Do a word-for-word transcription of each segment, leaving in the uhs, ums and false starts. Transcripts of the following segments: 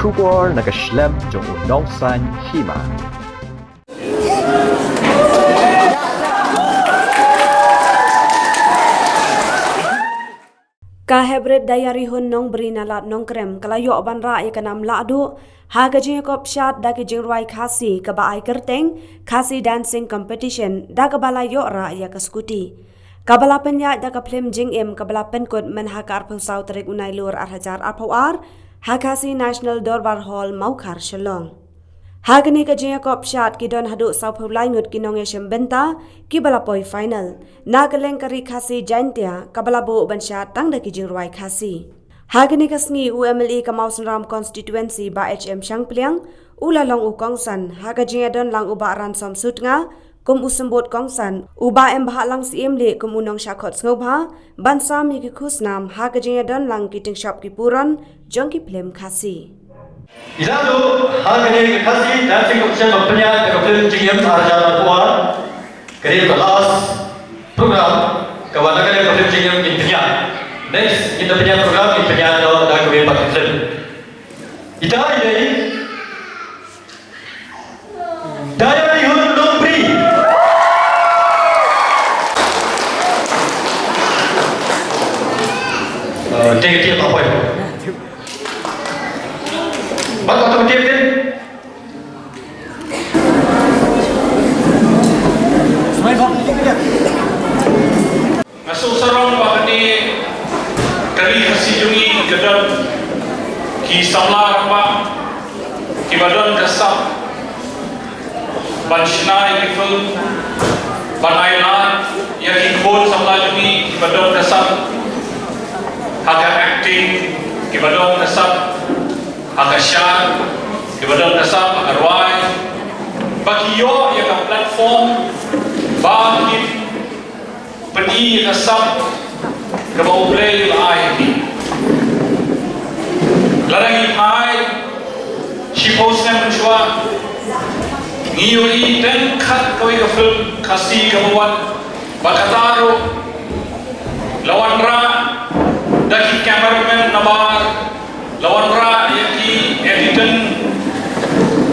Khubor na ka shlem jong u Nongsaiñ Hima. Ka Heprit Diary Hun Nongbri na Lad Nongkrem ka la ïoh ban rah ïa ka nam lahduh ha ka jingïakop shad da ki jingrwai Khasi kaba ai kyrteng Khasi Dancing Competition, da kaba la ïoh rah ïa ka skuti kaba la pynïaid da ka phlim Jingim kaba la pynkut myn ha ka arphew saw tarik u Nailur ar hajar arphew ar ha Khasi National Dorbar Hall, Mawkhar, Shillong. Ha kane ka jingïakop shad ki don haduh sawphew lai ngut ki nongïashim bynta kiba la poi final na ka lyngkari Khasi Jaintia kaba la buh ban shad tang da ki jingrwai Khasi. Ha kane ka sngi u M L A ka Mawsynram Constituency Bah H M Shangpliang u la long u kongsan ha ka jingïadon lang u Bah Ransom Sutnga kum u symbud kongsan, u Bah M Bhahlang Syiemlieh kum u nongshah khot sngewbha ban sam ïa ki khusnam ha ka jingïadon lang ki tyngshop ki puron jong ki phlim Khasi. Ila tu, ha kane ka Khasi Dancing Competition ba pynïaid da ka phlim Jingim ar hajar arphew ar. Kane ka last program kaba na kane ka phlim Jingim ngin pynïaid. Next ngin da pynïaid program ngin pynïaid da da kawei pat ka phlim. Ita ita i. Diary Hun Nongbri. Eh, dei tiap apa ya? Bat bat tiap kan? Nga sngewsarong ba kane ka ri Khasi jong ngi ka don ki samla rangbah kiba don ka sap ban shna ïa ki film, ban ai lad ïa ki khun samla jong ngi kiba don ka sap ha ka acting, kiba don ka sap ha ka shad, kiba don ka sap ha ka rwai, ba ki ïoh ïa ka platform ba kin pyni ïa ka sap kaba U Blei u la ai ha ki. Lada ngi phai shiphew snem mynshuwa, ngi ïohi tang khat kawei ka film Khasi kaba wan, bad kata ruh la wanrah da ki cameraman nabar, la wanrah ïa ki editing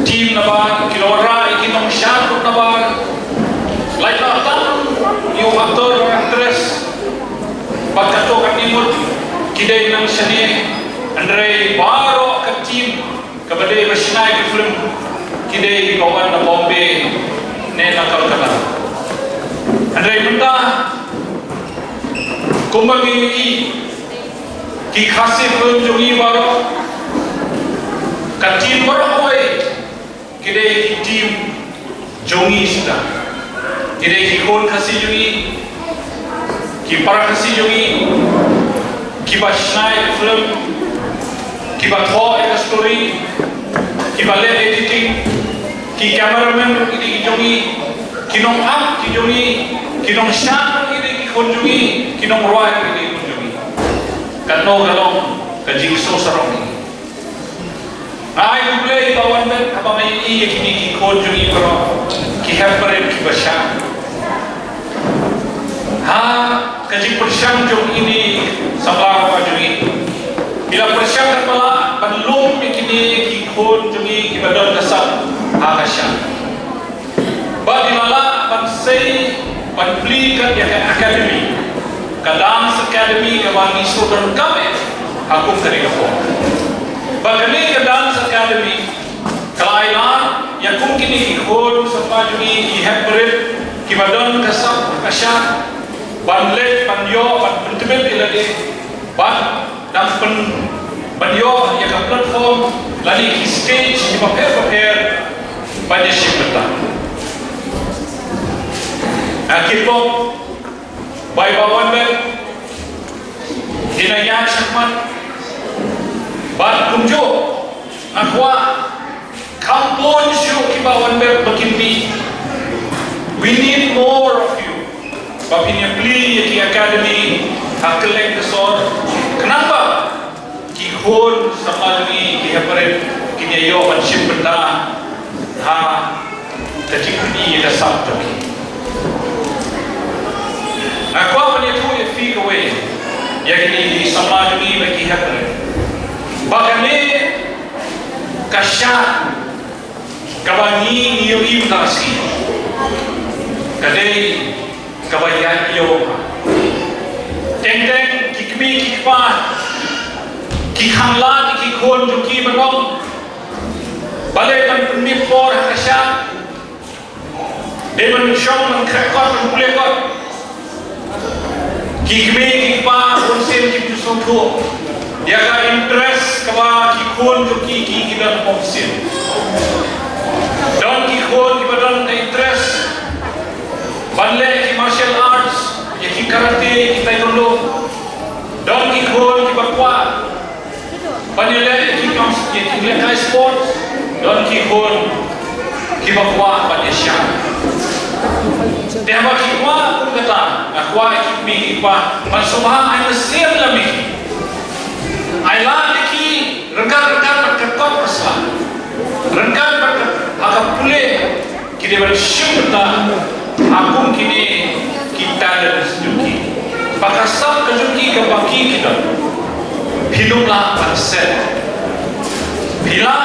team nabar, ki la wanrah ïa ki nongshad nabar. Lait la tang ïa u actor actress bad katto katne ngut ki dei nang shane, hynrei baroh ka team kaba dei ba shna ïa ki film ki dei ba wan na Bombay ne na Kolkata. Hynrei mynta kumba ngi ïohi, ki Khasi film jong ngi baroh, ka team baroh kawei ki dei ki team jong ngi shisha. Ki dei ki khun Khasi jong ngi, ki para Khasi jong ngi, kiba shna ïa ki film, kiba thoh ïa ka story, kiba leh editing, ki cameraman ruh ki dei ki jong ngi, ki nongakt ki jong ngi, ki nongshad ruh ki dei ki khun jong ngi, ki nongrwai ruh ki dei ki khun jong ngi. Katno ka long ka jingsngewsarong. Nga ai khublei ba wan bet haba nga ïohi ïa kine ki khun jong ngi baroh, ki heprit kiba shang. Ha ka jingpyrshang jong ine i samla rangbah jong ngi, ki la pyrshang katba lah ban lum ïa kine ki khun jong ngi kiba don ka sap ha ka shad. Ba ki la lah ban sei ban plie kat ïa ka academy, ka dance academy kaba ngi shu donkam eh ha kum kane ka por. Ba kane ka dance academy ka la ai lad ïa kum kine ki khun samla jong ngi, ki heprit kiba don ka sap ka shad, ban leit ban ïoh ban pyntbit ïa lade, ban dang pyn ban ïoh ïa ka platform lane ki stage kiba pher bapher ban ïashim bynta. Nga kyrpad ba i Bah Wanbet in ïa shakhmat bad kumjuh nga kwah kham bun shuh ki Bah Wanbet ba kin mih. We need more of you. Ba phin ïa plie ïa ki academy ha kylleng ka sor khnang ba ki khun samla jong ngi, ki heprit kin ïa ïoh ban shim bynta ha ka jingpyni ïa ka sap jong ki. Nga kwah ban ïathuh ïa phi kawei, ïa kine ki samla jong ngi bad ki heprit, ba kane Ka shad kaba ngi ngi ïohi mynta shi ka dei kaba ïaid ïew. Teng teng ki kmie ki kpa ki khanglad ki khun jong ki ban ong, balei ban pynmih por ha ka shad? Dei ban shong ban khreh kot, ban pule kot. Ki kmie ki kpa bunsien kim ju sngewthuh ïa ka interest kaba ki khun jong ki ki ki don bunsien. Don ki khun kiba don ka interest ban leh ki martial arts, ïa ki karate, ki taekwondo. Don ki khun kiba kwah ban ïaleh ïa ki kam, ïa ki lehkai sports. Don ki khun kiba kwah ban ïashad. Te haba ki kwah kum kata, nga kwah ïa ki kmie ki kpa ban sngewbha ai mynsiem lam ïa ki. Ai lad ïa ki ryngkat ryngkat bad ka kot ka sla, ryngkat bad ka, ha ka pule. Ki dei ban shim bynta ha kum kine ki talents jong ki. Ba ka sap ka jong ki kaba ki ki don. Phi lum lah ban set. Phi lah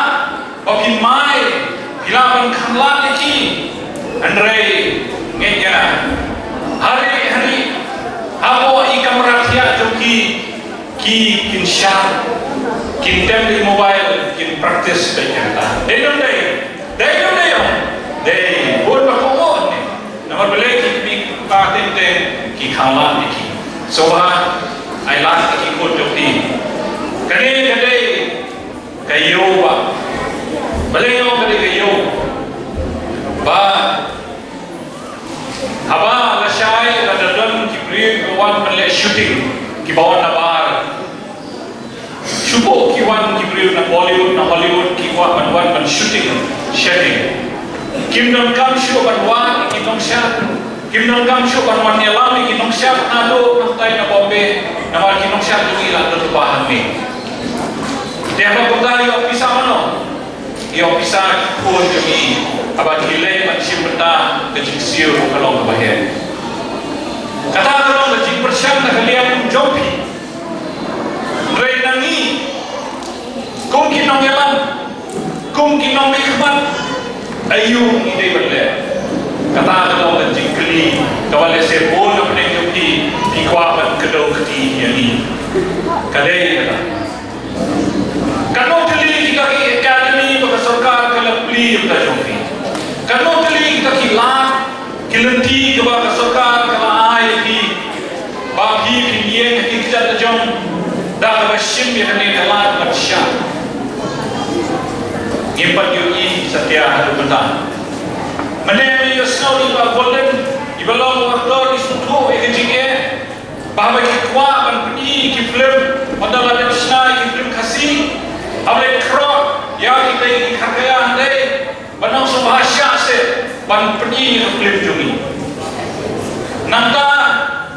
ba phin mai, phi lah ban khanglad ïa ki. Hynrei ngeit ïa nga, ha ri ha ri, hapoh i kamra thiah jong ki, ki kin shad, kin tem da i mobile, kin practice beit kata. Dei ne ym dei? Dei ne ym dei? Dei. Bun ba kohnguh ne. Namar balei? Ki kmie ki kpa teng teng ki khanglad ïa ki. Sngewbha ai lad ïa ki khun jong phi. Kane ka dei ka ïew ba, balei nga ong ka dei ka ïew? Ba haba lashai lada don ki briew kiba wan ban leh shooting, kiba wan na bar. Shu buh ki wan ki briew na Bollywood, na Hollywood, ki kwah ban wan ban shooting shading. Kim donkam shuh ban wad ïa ki nongshad. Kim donkam shuh ban wan ïalam ïa ki nongshad naduh nangtai na Bombay, namar ki nongshad jong ngi la don lypa hangne. Te haba kumta ïoh pisa mano? Ïoh pisa ki khun jong ngi haba ki leit ban shim bynta ka jingsiew, ka long kaba heh. Kata ka long ka jingpyrshang na ka liang jong phi. Hynrei na ngi kum ki nongïalam, kum ki nongmihkhmat, aïu ngi dei ban leh? Kata ka long ka jingkylli kaba lehse bun na pdeng jong phi, phi kwah ban kdew kti ïa ngi. Ka dei kata. Katno tylli kita ki academy ba ka sorkar ka la plie ïa kita jong phi? Katno tylli kita ki lad, ki lynti kiba ka sorkar ka la ai ïa phi, ba phi phin ïeng ha ki kjat la jong da kaba shim ïa kane ka lad ban shad? Ngim pat ïohi satia haduh mynta. Mynne ïohsngew ïa i Bah Golden, iba long u actor, i sngewthuh ïa ka jingeh. Ba haba ki kwah ban pyni ki film, ynda la dep shna ïa ki film Khasi, haba leit khroh ïa kita ki khatkaya hynrei ban ong sngewbha shah seh ban pyni ïa ki film jong ngi. Nangta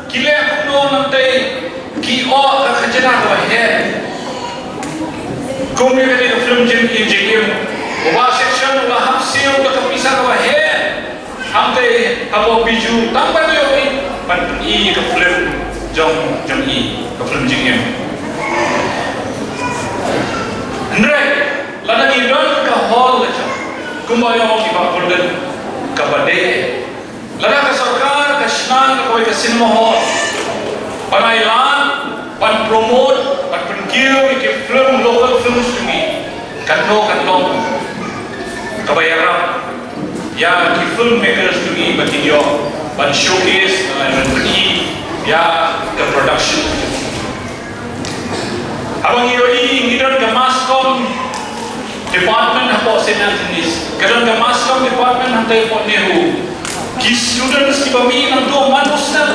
ki leh kumno nangta, ki ïoh ka khajna kaba heh. Kum ïa kane ka film Jingim Jingim, u Bah Section u la hap siew da ka pisa kaba heh. Hangtei hapoh Bijou tang ban ïohi ban pyni ka film jong, jong i, ka film Jingim. Hynrei lada ngi don ka hall la jong, kumba ong i Bah Golden, kaba dei, lada ka sorkar ka shna kawei ka cinema hall ban ai lad, ban promote, ban pynkiew ïa ki film, local films jong ngi, katno kan long kaba ïarap ïa ki filmmakers jong ngi ba kin ïoh ban showcase, ban pyni ïa ka production. Haba ngi ïohi ngi don ka mass comm department hapoh Saint Anthony's, ka don ka mass comm department hangtei hapoh NEHU. Ki students kiba mih nangto man u snem.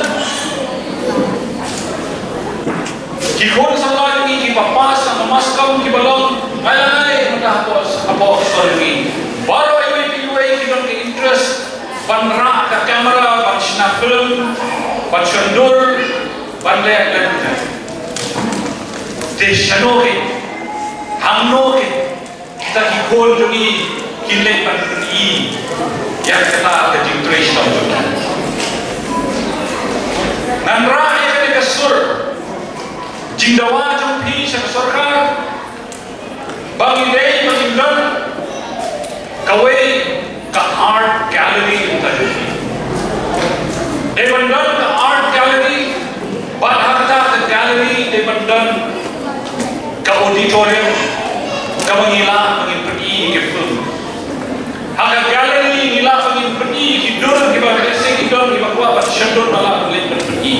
Ki khun samla jong ngi kiba pass na ka mass comm kiba long ngai ngai mynta hapoh, hapoh skul jong ngi. Baroh iwei pa iwei ki don ka interest ban rah ka camera, ban shna film, ban shon dur, ban leh leh. Te shano kein, hangno kein kita ki khun jong ngi kin leit ban pyni ïa kata ka jingtrei shitom jong ngi? Ngan rah ïa kane ka sur jingdawa jong phi sha ka sorkar ba ngi dei ba ngin don Ban don ka art gallery, bad ha kata ka gallery dei ban don ka auditorium, kaba ngi lah ban ngin pyni ïa ki film. Ha ka gallery ngi lah ban ngin pyni ïa ki dur kiba lehse ki don kiba kwah ban shon dur ba lah ban leit ban pyni.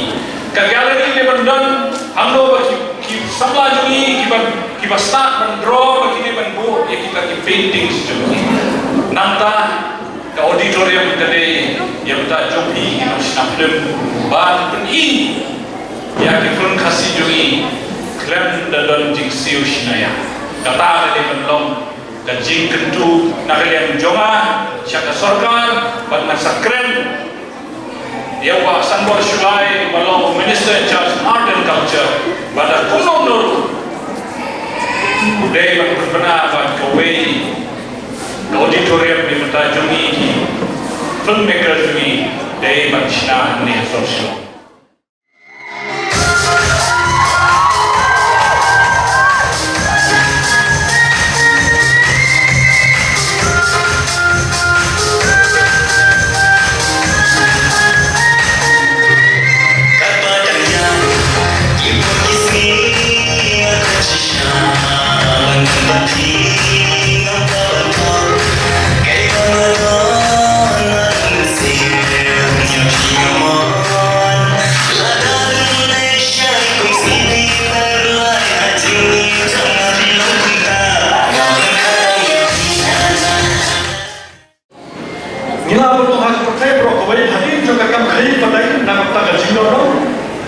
Ka gallery dei ban don hangno ba ki, ki samla jong ngi kiba, kiba stad ban draw ba ki dei ban buh ïa kita ki paintings jong ngi. Nangta ka auditorium ka dei ïa bynta jong phi ki nongshna film ban pyni ïa ki film Khasi jong ngi khlem da don jingsiew shynna ïa. Kata ka dei ban long ka jingkyntu na ka liang jong nga sha ka sorkar bad nga sa kren ïa u Bah Sanbor Shullai ba long Minister in charge Art and Culture, ba da kumno kumno u dei ban pynbna ban kawei ka auditorium ïa bynta jong ngi ki filmmaker jong ngi dei ban shna hangne ha Shillong. Ngi la ban long ha ka pyrthei baroh kawei hadien jong ka kam khaïi pandai na ka bynta ka jingdon.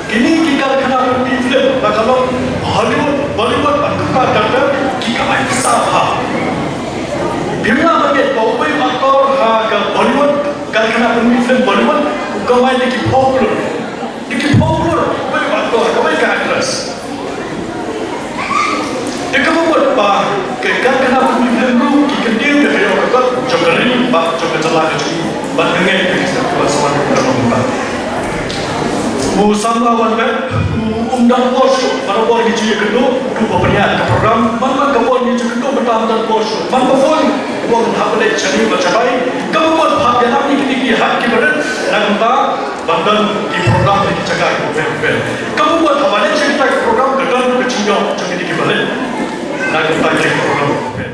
Kine ki karkhana pynmih film, la ka long Hollywood, Bollywood bad kumta ter ter, ki kamai pisa bha. Phim lah ban ngeit ba uwei u aktor ha ka Bollywood, karkhana pynmih film Bollywood, u kamai da ki phew klur. Da ki phew klur, uwei u aktor, kawei ka actress. Te kaba mut ba ka karkhana pynmih film ruh ki kyntiew ïa ka ïoh ka kot jong ka ri bad jong ka jylla ka jong ngi, bad nga ngeit ka jingstad kaba sman ka long ba u samla Wanwet u, um dang por shuh, barabor ngi ju ïakynduh, u ba pynïaid ka program, man man ka por ngi ju kynduh mynta, um dang por shuh, man ka phone u ong hap leit shane bad shatai. Kaba mut hap ïalap ïa kine ki hap kiba rit na ka bynta ban don ki program ha ki jaka kiba pher pher. Kaba mut haba leit sha kita ki program ka don ka jingïoh jong kine kiba leit na ka bynta ki program kiba pher pher.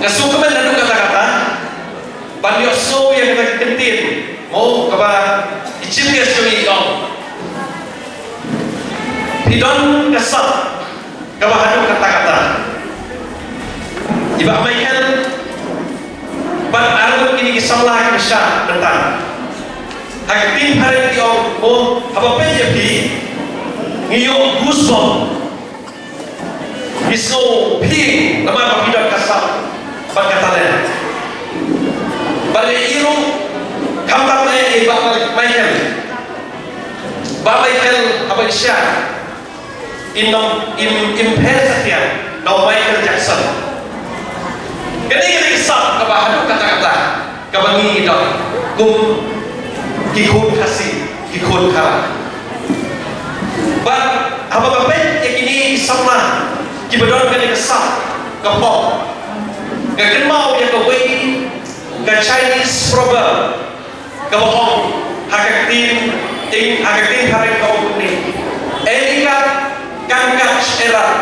Nga sngewkmen naduh katta katta ban ïohsngew ïa kata ka kyntien, mo, kaba i chief guest jong ngi i ong, phi don ka sap kaba haduh katta katta. I Bah Michael bad ar ngut kine ki samla kiba shah mynta. Ha ka ktien phareng ki ong, mo, haba peit ïa phi ngi ïoh goosebump. Ngi sngewphieng namar ba phi don ka sap bad ka talent. Bad ïa i ruh khamtam eh ïa i Bah Michael. Bah Michael haba i shah, im, im, im pher satia na u Michael Jackson. Kane ka dei ka sap kaba haduh katta katta kaba ngi don kum ki khun Khasi, ki khun Khara. Bad haba nga peit ïa kine ki samla kiba don kane ka sap ka pop, nga kynmaw ïa kawei ka Chinese proverb kaba ong ha ka ktien, ha ka ktien phareng ka ong kumne: Elykat kan kach erat.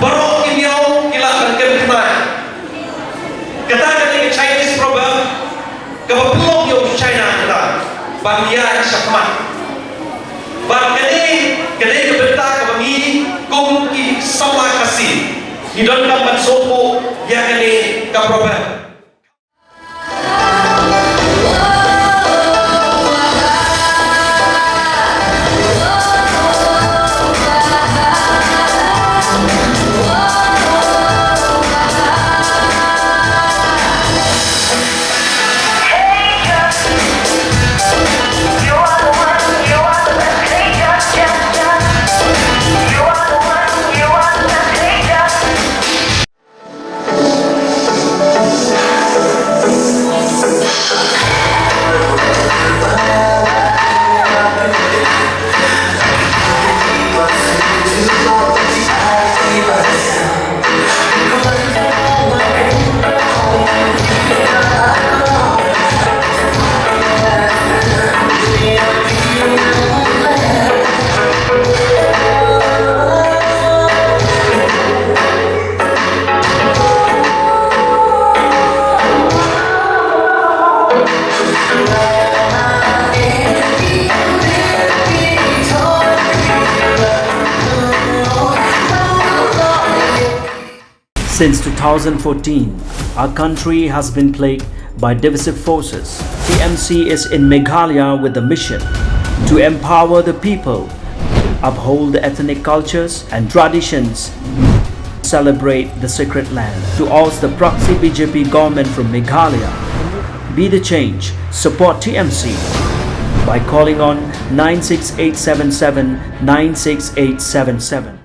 Baroh ki miaw ki lah ban kynthai. Kata ka dei ka Chinese proverb kaba pynlong ïa u China kata ban ïaid shakhmat. Bad kane ka dei ka bynta kaba ngi kum ki samla Khasi ngi donkam ban sngewthuh ïa kane ka proverb. Since two thousand fourteen, our country has been plagued by divisive forces. T M C is in Meghalaya with the mission to empower the people, uphold the ethnic cultures and traditions, celebrate the sacred land. To oust the proxy B J P government from Meghalaya, be the change, support T M C by calling on nine six eight seven seven nine six eight seven seven.